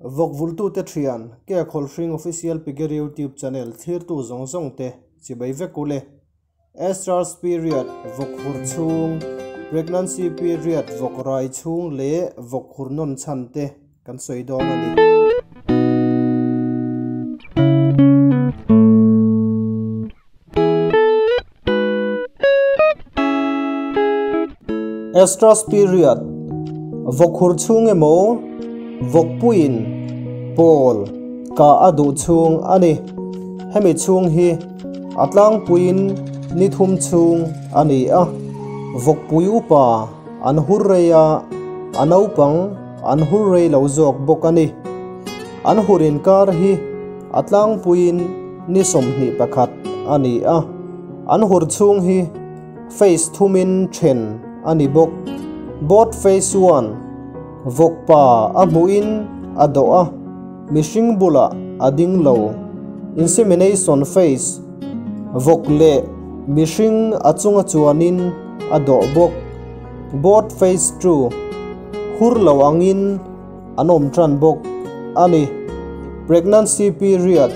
Vawk vultute thian, Ke Khawlhring Official Piggery YouTube Channel thlirtu zawng zawng te chibai vek u le. Estrus period vawk hur chhung, pregnancy period vawk rai chhung leh vawk hur nawn chhan te kan sawi dawn a ni. Estrus period, Vawkhur chhung emaw, vawkpuiin pawl kah a duh chhung a ni. Hemi chhung hi a tlangpuiin ni thum chhung a ni a. Vawkpui upa an hur rei a, a naupang an hur rei lo zawk bawk a ni. An hur inkar hi A tlangpuiin ni 21 a ni a, an hur chhung hi phase thumin then a ni bawk. Board phase one, Vawkpa a hmuhin a dawh a, mihring bulah a ding lo. Insemination phase, Vawk leh mihring a chunga chuanin a dawh bawk. Board phase two, Hur lo angin an awm tan bawk a ni. Pregnancy period,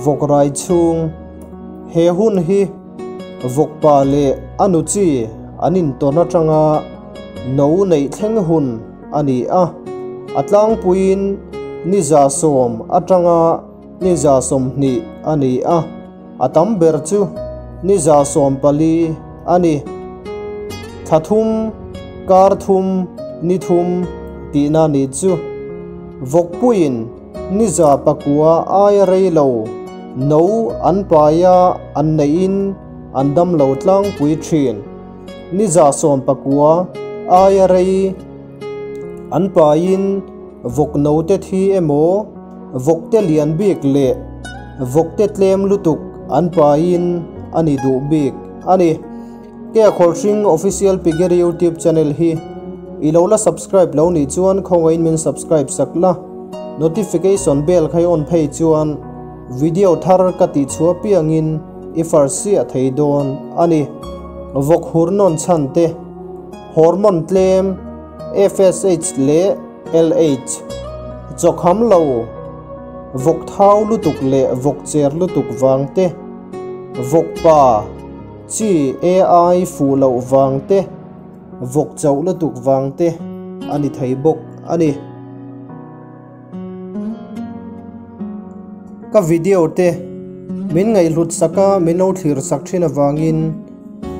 vawk rai chhung, He hun hi vawk pa leh a nu chi an intawn atanga no neih thleng hun a ni a, a tlangpuiin ni 110 atanga ni 120 a ni a, a tam ber chu ni 114 a ni. Thla thum, kar thum, ni thum tihna ni chu. Vawkpuiin ni 900 aia rei lo no an paia an neihin an dam lo tlangpui thin. Ni 119 aia rei an paiin vawk note thi emaw, Vawkte lian bik leh vawkte tlem lutuk an pain a ni duh bik a ni. Ke Khawlhring Official Piggery YouTube Channel hi i lo la subscribe lo nih chuan khawngahin min subscribe sak la, notification bell kha i on phei chuan video thar ka tih chhuah piangin i first chiah thei dawn a ni. Vawk hur nawn chhan te, hormone tlem, FSH leh LH, Chawkham lo, vawk thau lutuk leh vawk cher lutuk vang te, vawk pa, chi AI fuh loh vang te, vawk chauh lutuk vang te a ni thei bawk a ni. Ka video te min ngaihhlut sak a, min lo thlir sak thin avangin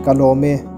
ka lawm e.